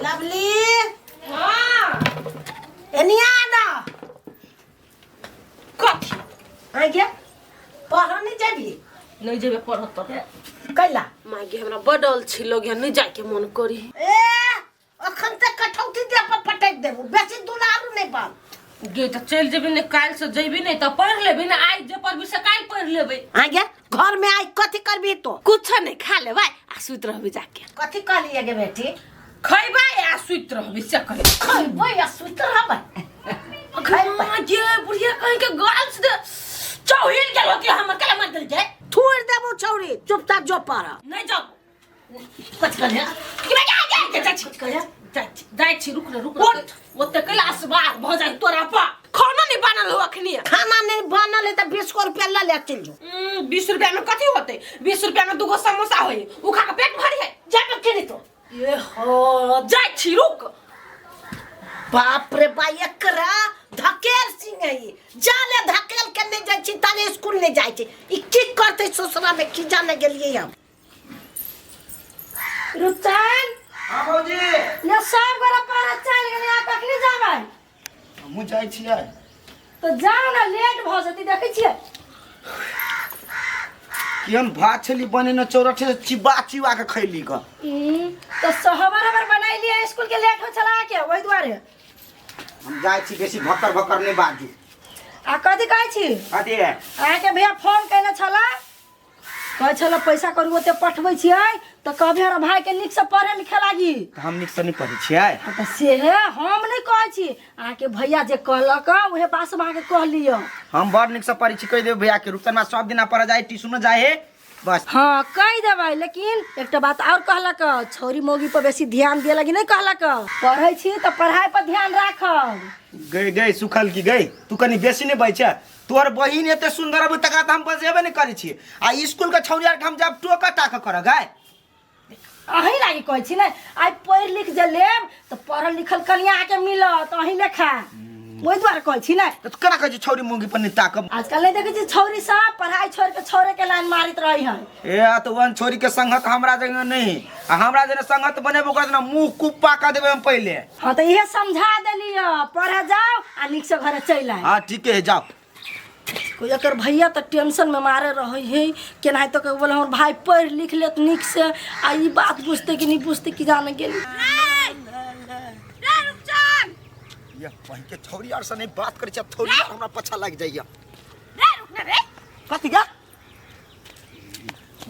Lovely. हाँ। Anyway ना। कथी? आ गे, पढ़ नहीं जेबी? नहीं जेबे पढ़त तो। कैला? मागे हमरा बड अलछी लगे, नहीं जाके मन करी। ए, अखन तक कठौती दे पर पटक देबू, बेसी दुलारू नहीं बन। गे तऽ चलि जेबी ने, काल्हि से जेबी ने तऽ पढ़ि लेबी ने, आइ जे पढ़बी से काल्हि पढ़ि लेबै। आ गे, घर में आई कथी करबी तो? कुछ नहीं, खा लेबै आ सुति रहबी जाके। कथी कहलिए गे बेटी? खैबै आ सुति रहबी से कहि। खैबै आ सुति रहबै? खैबै गे बुढ़िया कहीं के गाल से चौहिल गेल होती हमर, केला मार देल जाय। थोड़ देबू छौरी, चुपचाप जो पढ़। नहीं जाओ। कथी कहलिए? कि जा जा जा कथी कहलिए? जाइ छी, जाइ छी, रुक ने, रुक ने। ओते कैला असबार भऽ जाइ तोरा पर? खाना नहीं बनल हो अखनी? खाना नहीं बनल है तऽ 20 रुपया लऽ ले, चलि जो। 20 रुपया में कथी होते? 20 रुपया में दूगो समोसा होई, उ खा के पेट भरी है। जाबे के नहीं तो। ए हो, जाइ छी, रुक। बाप रे बा, एकरा धकेल सिंह है ई। जाले धकेल के नहीं जाइ छी ताले स्कूल नहीं जाइ छी। ई की करतै ससुरा में की जाने गेलियै हम। रुपचन। हाँ भौजी। ये सब गोरा पढ़े चलि गेलै, अहाँ कखनी जाबै? हमहूँ जाइ छियै। तऽ जाउ ने, लेट भऽ जेतै, देखै छियै। कि हम भात छली बनेने, चौरठे से चिबा चिबा के खैली ग। तऽ सहबर हबर बनैलियै, स्कूल के लेट हो छला अहाँके, ओहि दुआरे। हम जाइ छी, बेसी भक्कर भक्कर नहि बाजू। आ कथी कहै छी? कथी? अहाँके भैया फोन केने छला, कहै छलै पैसा करू ओते पठबै छियै तऽ कहबै हमरा भाइके नीकसँ पढ़े लिखे लागी। तऽ हम नीकसँ नहि पढ़ै छियै? हँ, तऽ से हम नहि कहै छी, अहाँके भैया जे कहलक उहे बात सब अहाँके कहलियै। हम बड़ नीकसँ पढ़ै छी, कहि देबै भैयाके। रुपचनमा सब दिना पढ़ऽ जाइ, ट्यूशनो जाइ हे बस। हँ, कहि देबै, लेकिन एकटा बात आओर कहलक, छौरी मौगी पर बेसी ध्यान दिअ लागी नहि कहलक, पढ़ै छी तऽ पढ़ाइ पर ध्यान राखब। गई गई सुखल की गई, तू कनि बेसी नहि बजै छै। तोहर बहिन एते सुंदर अबै तकरा तऽ हम बजेबे नहि करै छियै, आ स्कूल के छौड़ी आरके हम जब टोक टाक करऽ गाय। अहीं लागी कहै छी ने, आइ पढ़ि लिख जे लेब तऽ पढ़ल लिखल कनिया अहाँके मिलत अहीं लेखा, ओहि दुआरे कहै छी ने। तऽ तू केना कहै छी छौड़ी मुँगी पर नहि ताकब? आजकल नहि देखै छी छौरी सब पढ़ाइ छोड़ि के छौड़े के लाइन मारैत रहै है। ए, तऽ ओहन छौड़ी के संगत हमरा जगह नहीं, आ हमरा जेना संगत बनेबो ओकरा जेना मुँह कुप्पा कऽ देबै हम पहिले। हाँ, तऽ इहे समझा देलियै, पढ़े जाओ आ नीक से घरे चलि आइ। हाँ, ठीके है, जाओ। कोई एकर भैया तऽ टेंशन में मारे रहै है, केनाहितो के बोले हमर भाई पढ़ि लिख लेत नीक से, आ ई बात बुझते कि नहीं बुझते कि जाने गेली। रे रुपचन। ये बहिन के छौड़ी आर से नहीं बात करै छै, थोड़ी आर हमरा पछा लागि जाइया। रे रुक ने रे। कथी गा?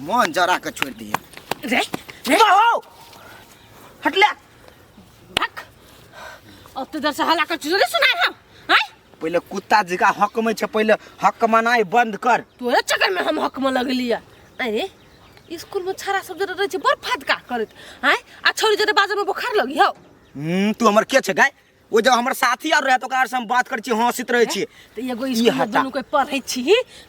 मन जरा के छोड़ दिया। रे रे। हो हटले। भक, ओते देर से हल्ला कर चीज नहीं सुनाए हम आय। पहिले कुत्ता जका हक में छै, पहिले हक मनाई बंद कर। तोरे चक्कर में हम हक में लगलिया। अरे स्कूल में छाड़ा सब जरे रहै छै बड़ फदका करैत आय, आ छौरी जरे बाजार में बोखार लगी हौ। तू हमर के छै गाय? ओ जब हमर साथी आर रहे तऽ ओकरा से हम बात करै छी, हंसित रहै छी। तऽ एगो ई स्कूल में हटा। दुनू कोई पढ़ै छी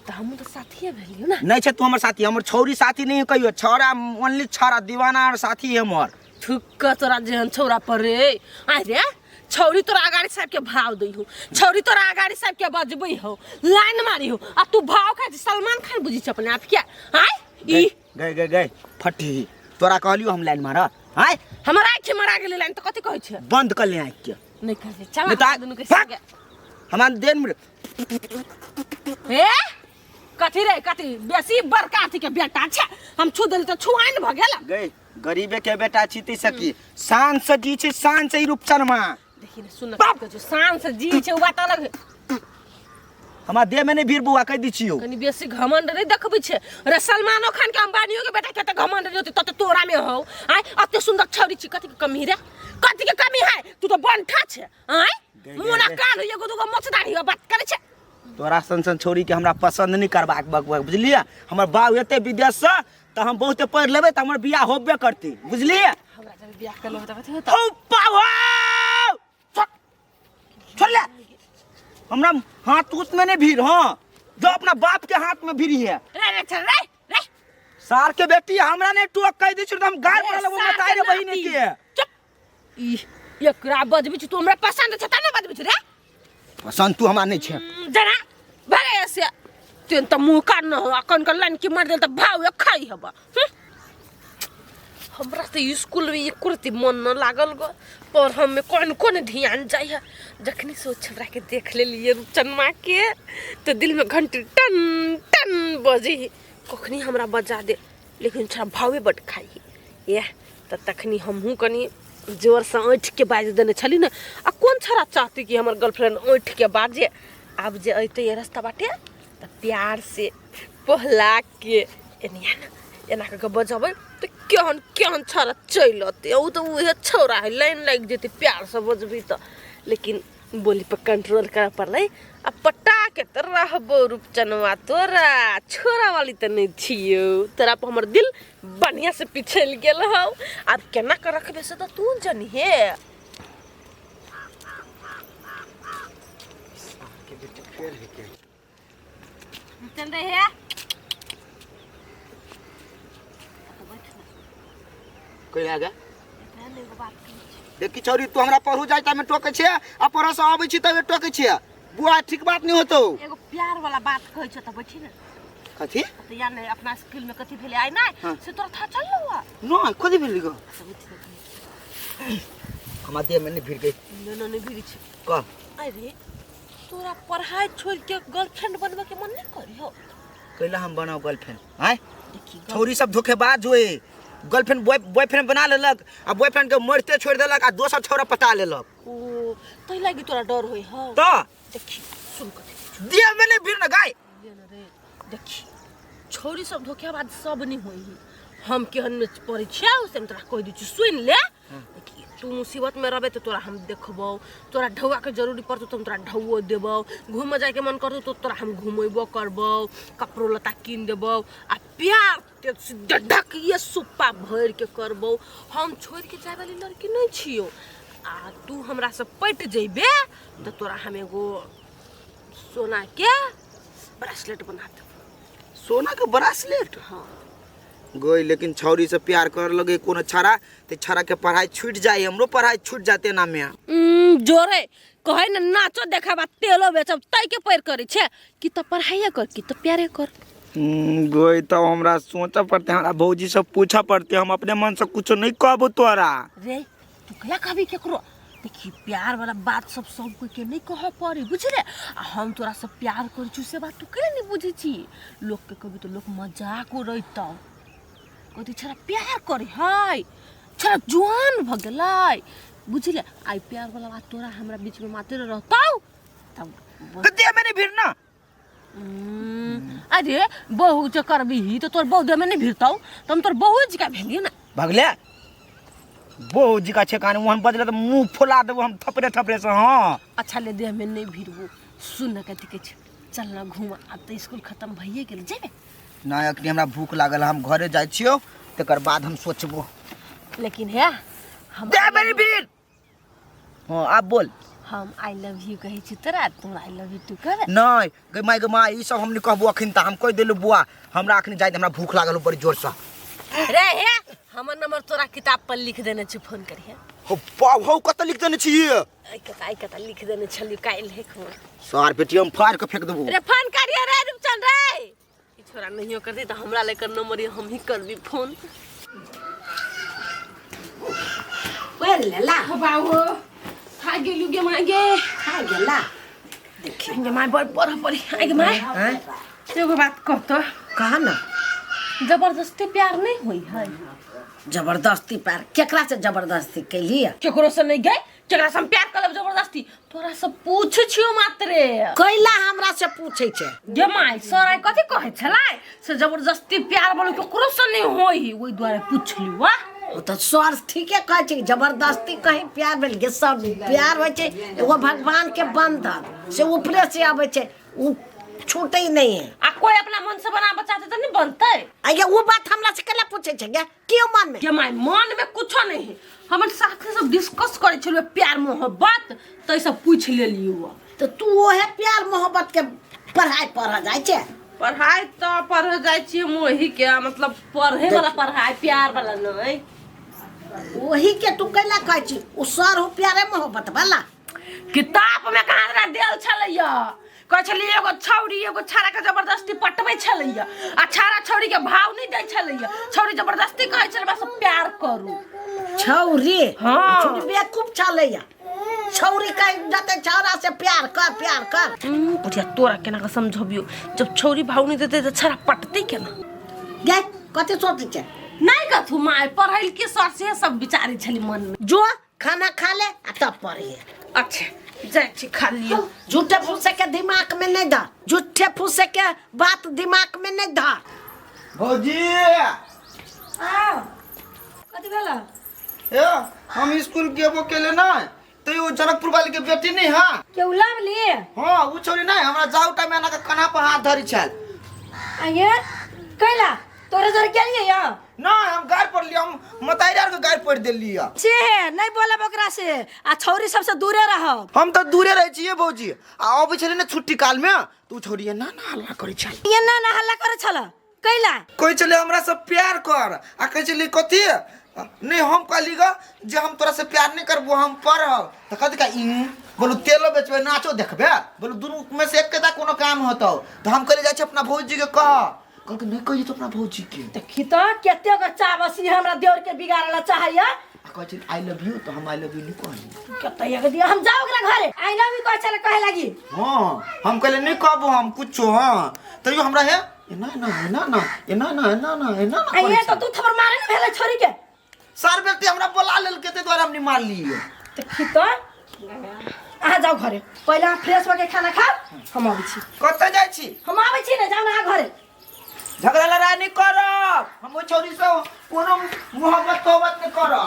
तऽ हमहूँ तऽ साथिये भेलियौ ने। नहीं छै तू हमर साथी, हमर छौरी साथी नहीं कहियो, छौड़ा ओनली छौड़ा दीवाना और साथी है हमर। थुक्का तोरा जेहन छौड़ा पर रे। आय रे छौरी तोरा अगाड़ी साहब के भाव दै हो, छौरी तोरा अगाड़ी साहब के बजबै हो, लाइन मारी हो, आ तू भाव खाइ छी, सलमान खान बुझी छी अपने आप के? आय ई गई गई गई फटी, तोरा कहलियो हम लाइन मार। आय हमर आँखि मरा गेलै लाइन तऽ कथी कहै छै? बंद कर ले आँखि के। नहि कहै चल। नहि तऽ दुनू के भाग। संगे। हमार देन में हे कथी रे कथी बेसी बड़का अथी के बेटा छै, हम छू देली तऽ छुआइन भऽ गेल। गई गरीबे के बेटा छी तै सकी शान से जी छै, शान से ई रूपचनमा। देखी ने सुन कहै छौ, शान से जी छै उ बात अलग है। हमरा देह में नहीं भीड़ बुआ, कहि दै छियौ। कनी बेसी घमंड नहीं देखबै छै रे। सलमानो खान के अंबानियो के बेटा के त घमंड नहीं होतै तते तोरा में हौ। आय अते सुंदर छौरी छी, कथी के कमी रे? कथी के कमी है? तू तो बंठा छै। आय गे, गे, मुना गे। कान एगो दूगो मोचदारी हो बात करै छै। तोरा सन सन छौरी के हमरा पसंद नहीं करबाक बक बक, बुझलियै? हमर बाप एते विदेश से तऽ हम बहुते पढ़ि लेबै तऽ हमर बियाह होबे करतै, बुझलियै? हमरा जब बियाह कर लेबै तऽ कथी होतै? हौ पाव छोड़ ले, हमरा हाथ उत में नहीं भीड़। हाँ, जो अपना बाप के हाथ में भीड़ है। रे रे चल रे रे। सार के बेटी, हमरा नहीं टोक कह दी छी तो हम गार रे, पर लगबो सार बताई रे के बहिन नाती। के। चुप, ई एकरा बजबी छी तू हमरा पसंद छै त ना बजबी छी रे? पसंद तू हमरा नहीं छै। जना भागे से तेन त मुंह कान न हो, आ कन कन लाइन की मार देल त भाव एक खाई हबा। हमरा तऽ स्कूलमे एको रत्ती मन न लागल गो पढ़ऽमे कोन कोन ध्यान जाइ है जखनी से ओ छौड़ाके देख लेलियै रुपचनमाके तऽ दिलमे घंटी टन टन बजै है कखनी हमरा बजा दे लेकिन छौड़ा भावे बड्ड खाइ है इएह तऽ तखनी हमहूँ कनि जोरसँ ऐँठिके बाजि देने छली ने आ कोन छौड़ा चाहतै कि हमर गर्लफ्रेंड ऐँठिके बाजे आब जे अयतै रस्ता बाटे तऽ प्यारसँ पोहलाके एनिया ने एना कऽ कऽ बजबै तऽ केहन केहन छौड़ा चलि अतै ओ तऽ उहे छौड़ा है लाइन लागि जेतै प्यारसँ बजबै तऽ लेकिन बोलीपर कंट्रोल करऽ पड़लै आ पटाके तऽ रहबो रूपचनवा तोरा छोरा वाली तऽ नहि छियौ तोरा पर हमर दिल बढ़िआँसँ पिछलि गेल हौ आब केना कऽ रखबै से तऽ तू जनिहे चल रहे हैं कोई आ गया देखी छौरी तू हमरा पढ़ू जाय तमे टोकै छियै आ पढ़ से अबै छी तबे टोकै छियै बुआ ठीक बात नहीं होतो एगो प्यार वाला बात कहै छ त बैठी ने कथी त या ने अपना स्कूल में कथी भेलै आइ नै हाँ। से तोरा था चल हुआ नहीं कथी भेलै गो हमरा देह में नहीं भिड़ गई न न नहीं भिड़ी छै कह अरे तोरा पढ़ाई छोड़ के गर्लफ्रेंड बनबे के मन नहीं करी हो कैला हम बनाओ गर्लफ्रेंड आय देखी छौरी सब धोखेबाज होए गर्लफ्रेंड बॉयफ्रेंड बना लेलक आ बॉयफ्रेंड के मरते छोड़ देलक आ दोसर छौरा पटा लेलक ओ तै लागि तोरा डर होई हो तऽ देखी सुन कथी देह में नहीं भिड़ न गाय ले न रे देखी छौरी सब धोखेबाज सब नहीं होई हम केहन में पड़ै छियै से हम तोरा कहि दै छी सुनि ले देखी तू मुसीबत में रहबे तऽ तोरा हम देखबौ तोरा ढौआके जरूरी पड़तौ तऽ हम तोरा ढौओ देबौ घूमऽ जाइके मन करतौ तऽ तोरा हम घुमेबो करबौ कपड़ो लत्ता कीन देबौ आ प्यार ते ढकिए सुप्पा भरिके करबौ हम छोड़िके जायवाली लड़की नहि छियौ आ तू हमरासँ पटि जइबे तऽ तोरा हम एगो सोनाके ब्रेसलेट बना देबौ सोना के ब्रासलेट हाँ गई लेकिन छौरी से प्यार कर लगे कोनो छाड़ा ते छाड़ा के पढ़ाई छूट जाए हमरो पढ़ाई छूट जाते ना में जोरे कहे न नाचो देखाबा तेलो बेचब तै के पैर करै छै कि त पढ़ाइए कर कि त प्यारे कर गई तो हमरा सोचे पड़ते हमरा भौजी से पूछे पड़ते हम अपने मन से कुछ नहीं कहबो तोरा रे तू क्या कहबी केकरो देखी प्यार वाला बात सब सब कोई के नहीं कह पड़े बुझले आ हम तोरा से प्यार करै छु से बात तू के नहीं बुझै छी लोग के कहबी तो लोग मजाक उड़ैतौ कहती छोरा प्यार करे है छोरा जुआन भ गेलै बुझले आई प्यार वाला बात तोरा हमरा बीच में मात्र रहतौ तब तो दे मैंने भीड़ ना अरे बहु जे करबीही तऽ तोर बहु देमे नहि भिड़तौ तऽ हम तोर बहु जी का भेलियौ ने भगले बहु जी का छेकान वहाँ बजले तो मुंह फुला देबो हम थपड़े थपड़े से हाँ अच्छा ले देह में नहीं भिड़बो सुन न कथी कहै छै चल ना घूम आब तऽ स्कूल खतम भइए गेल जेबे ना अखनी हमरा भूख लागल हम घरे जाइ छियौ तकर बाद हम सोचबो लेकिन हे हम दे मेरी भीड़ हाँ आब बोल हम I love you कहै छी तोरा तू I love you two कहबे नहीं गे माय गे माय ई सब हम नहीं कहबो अखन तऽ हम कहि देलु बुआ हमरा अखन जाइ दे, हमरा भूख लागल हो बड़ी जोर से रे हे हमर नंबर तोरा किताब पर लिख देने छी फोन करिहे हो बाप हो कत लिख देने छी आई कता आई कता लिख देने छलियो काल्हि हे फोन सार बेटी हम फाड़ के फेंक देबो रे फोन करिहे रे रूपचंद रे ई छोरा नहियो करती तऽ हमरा लेकर नंबर ये हम ही करबी फोन पढ़ लेला बाबू खा गेलू गे माँ गे खा गेला देखी गे माँ बड़ पढ़ पड़ी आइ गे माँ एगो बात कह तो कहा ना जबरदस्ती प्यार नहीं होई है जबरदस्ती प्यार केकरा से जबरदस्ती कैली केकरो से नहीं गए केकरा से हम प्यार करब जबरदस्ती तोरा से पूछ छियो मात्रे कैला हमरा से पूछे छै गे माय सर I कथी कहै छलै से जबरदस्ती प्यार बोलो केकरो से नहीं होई ओहि दुआरे पूछली वाह ओ तऽ सर ठीके कहै छै जबरदस्ती कहीं प्यार भेल गे सब प्यार होइ छै एगो भगवान के बंधन से ऊपरे से अबै छै ओ छूटे नहीं है आ कोई अपना मन से बना बचाते तऽ नहीं बनतै आ ये वो बात हमरा से केला पूछे छै गे क्यों मन में गे माय मन में कुछो नहीं है हमर साथी सब डिस्कस करै छलै प्यार मोहब्बत तै सब पूछ लेलियो तो तू ओहे प्यार मोहब्बत के पढ़ाई पढ़ जाइ छै पढ़ाई तऽ पढ़ जाइ छियै हम ओही के मतलब पढ़े वाला पढ़ाई प्यार वाला नहीं ओही के तू कैला कहै छी ओ सर हो प्यारे मोहब्बत वाला किताब में कहाँ देल छलैया कहै छलियै एगो छौरी एगो छाड़ा के जबरदस्ती पटबै छलैया आ छाड़ा छौरी के भाव नहि दै छलैया छौरी जबरदस्ती कहै छलै बस प्यार करू छौरी हाँ। छौरी बेवकूफ छलैया छौरी कहि जते छौरा से प्यार कर प्यार कर बुढ़िया तोरा केना के समझबियो जब छौरी भाव नहि देतै तऽ छाड़ा पटतै केना गे कथी सोचै छै नहि कथू माय पढ़ै के सर से सब विचारै छली मन में जो खाना खा ले आ तब पढ़िए अच्छा जाइ छी खा लिअ झूठे फूसे के दिमाग में नहीं धर झूठे फूसे के बात दिमाग में नहीं धर भौजी आओ कथी भेल ए हम स्कूल गेबो केले नहीं तो वो जनकपुर वाली के बेटी नहीं है के उलाम लिए हाँ वो छोरी नहीं हमरा जाऊ टाइम में के कन्हा पर हाथ धरी छल आये कैला तोरे जर गेलियै या नहीं हम गाड़ पड़ लिया हम मताई के गाड़ पड़ देली है से है नहीं बोलब ओकरा से आ छौरी सबसे दूरे रहब हम तो दूरे रहे छियै भौजी आ अबै छलै ने छुट्टी काल में तू छोरी ना ना हल्ला करै छल ये ना ना हल्ला करे छल कैला कहै छलै हमरा से प्यार कर आ कहै छलै कथी नहीं हम कहली ग जे हम तोरा से प्यार नहीं करबो हम पढ़ब तऽ कथी का ई बोलू तेलो बेचबे नाचो देखबे बोलू दुनू में से एक टा कोनो काम होतौ तऽ हम कहले जाइ छी अपना भौजी के कह कहलकै नहीं कहियो तो अपना भौजी के देखी तऽ कते गो चाबसी हमरा देवर के बिगाड़ला चाहैया आ कहै छै I love you तऽ हम I love you नहीं कहली कते एक दिया हम जाओ ओकरा घरे I love you कहै छले कहे लागी हाँ हम कहले नहीं कहबो हम कुछो हाँ तैयो हमरा हे एना एना एना ना एना ना एना ना एना ना आ ये करै तो छलै। तू थप्पड़ मारे ने भेलै छोरी के सार व्यक्ति हमरा बोला लेलकै ताहि दुआरे हम नहीं मारलियै देखी तऽ अहाँ जाउ घरे पहिले अहाँ फ्रेश होके खाना खाउ हम अबै छी कतऽ जाइ छी हम आबै छी ने जाउ ने अहाँ घरे झगड़ा लड़ाई नहीं करब हम ओहि छौरी से कोनो मोहब्बत तोहब्बत नहीं करब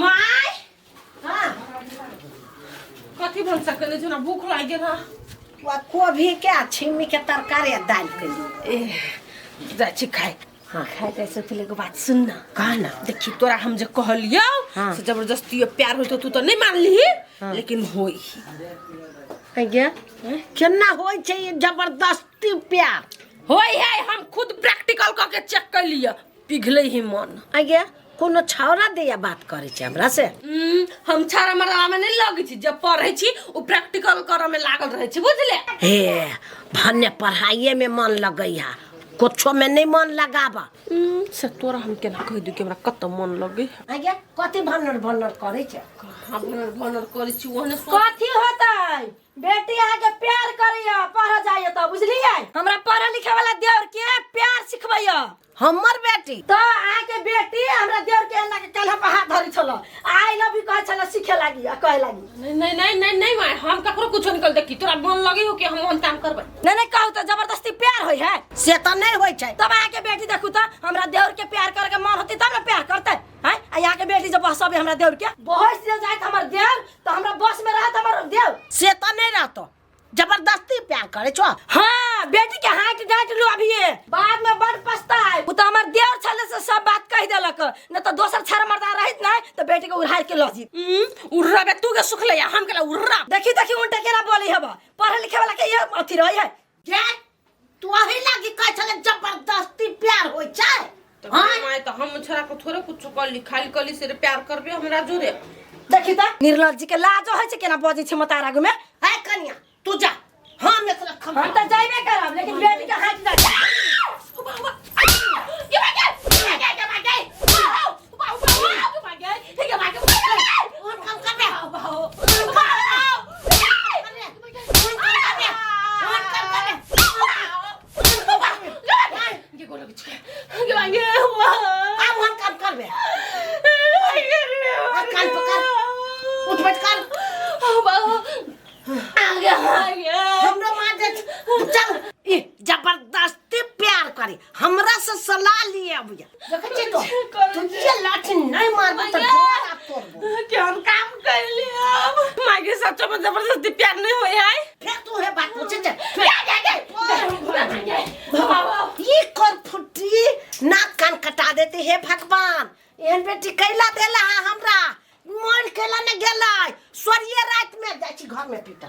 माय हाँ कथी भनसा केने छौ ना भूख लागि गेल हँ वा कोबी के आ छिम्मी के तरकारी आ दालि के लिए ए जाइ छी खाय हाँ। खाय जाइ से पहिले एगो बात सुन ना कह ना देखी तोरा हम जे कहलियौ हाँ। से जबरदस्ती प्यार होइतो तू तऽ नहि मानलिही लेकिन होई गे केना होइ छै ई जबरदस्ती प्यार होई है हम खुद प्रैक्टिकल कऽ के चेक कर पिघले ही मन आगे कोनो छौरा दैया बात करै छै हमरा से हम छाड़ा मरला में नहीं लगै छी जब पढ़ै छी ओ प्रैक्टिकल करऽ में लागल रहै छी बुझले हे भन्ने पढ़ाइए में मन लगैया कुछो में नहीं मन लगाबा से तोरा हम केना कहि दू कि हमरा कतऽ मन लगै आगे कथी भन्नर भन्नर करै छै कहाँ भनर भनर करै छी ओहने सोच कथी होतै बेटी अहाँके प्यार करैया पढ़ जाइए तऽ बुझलियै हमरा पढ़े लिखे वाला देवर के प्यार सिखबैया हमर बेटी तऽ अहाँके बेटी हमरा देवर के एना के काल्हि पर हाथ धरै छल I love you कहै छल सीखे लागी आ कहे लागी नहीं नहीं नहीं नहीं नहीं माय हम ककरो कुछो नहीं कर देखी तोरा मन लगे हो कि हम ओहन काम करबै नहीं नहीं कहू तऽ जबरदस्ती प्यार होइ है से तऽ नहीं होइ छै तब अहाँके बेटी देखू तऽ हमरा देवर के प्यार करे के मन होती तब ने प्यार करतै हैं आ यहाँ के बेटी जब बहसबे हमरा देवर के बहस जे जाइत हमर देवर तऽ हमरा बस में रहत हमर देवर से तऽ नहीं रहतो जबरदस्ती प्यार करे छो हाँ बेटी के हाथ डांट लो अभी बाद में बड़ पछता है उ तो हमर देवर छले से सब बात कह देलक न तो दोसर छाड़ मर्दा रहित नहीं तो बेटी के उड़ार के लऽ जीत उर्रा तू के सुख ले हम केला उर्रा देखी देखी उल्टा केना बोली हब पढ़े लिखे वाला के ये अथी रही है गे तू अही लागी कहै छले जबरदस्ती प्यार होइ छै तो हाँ माय तो हम छोरा को थोड़े कुछ कर ली खाली कली से प्यार करबे हमरा जोरे देखी त निर्लज जी के लाजो होइ छै केना बजै छै मतार आगू में है कन्या तू जा हम एकरा खम हम तऽ जाइबे करब लेकिन बेटी के हाथ डांट हम करबे आब हम काम करबे आ, कान पकड़ उठ बैठ कर हमरो मार दे तू चल ई जबरदस्ती प्यार करे हमरा से सलाह लिए अब देखै छी तो तू जे लाठी नहीं मारबो तो डोरा तोड़बो केहन काम कर लिया मागे सचो में जबरदस्ती प्यार नहीं होय है फिर तू है बात पूछे छे ये कर फुटी नाक कान कटा देते हे भगवान एहन बेटी कैला देला है हमरा मर कैला ने गेलै सोरिये रात में जाइ छी घर में पीटा।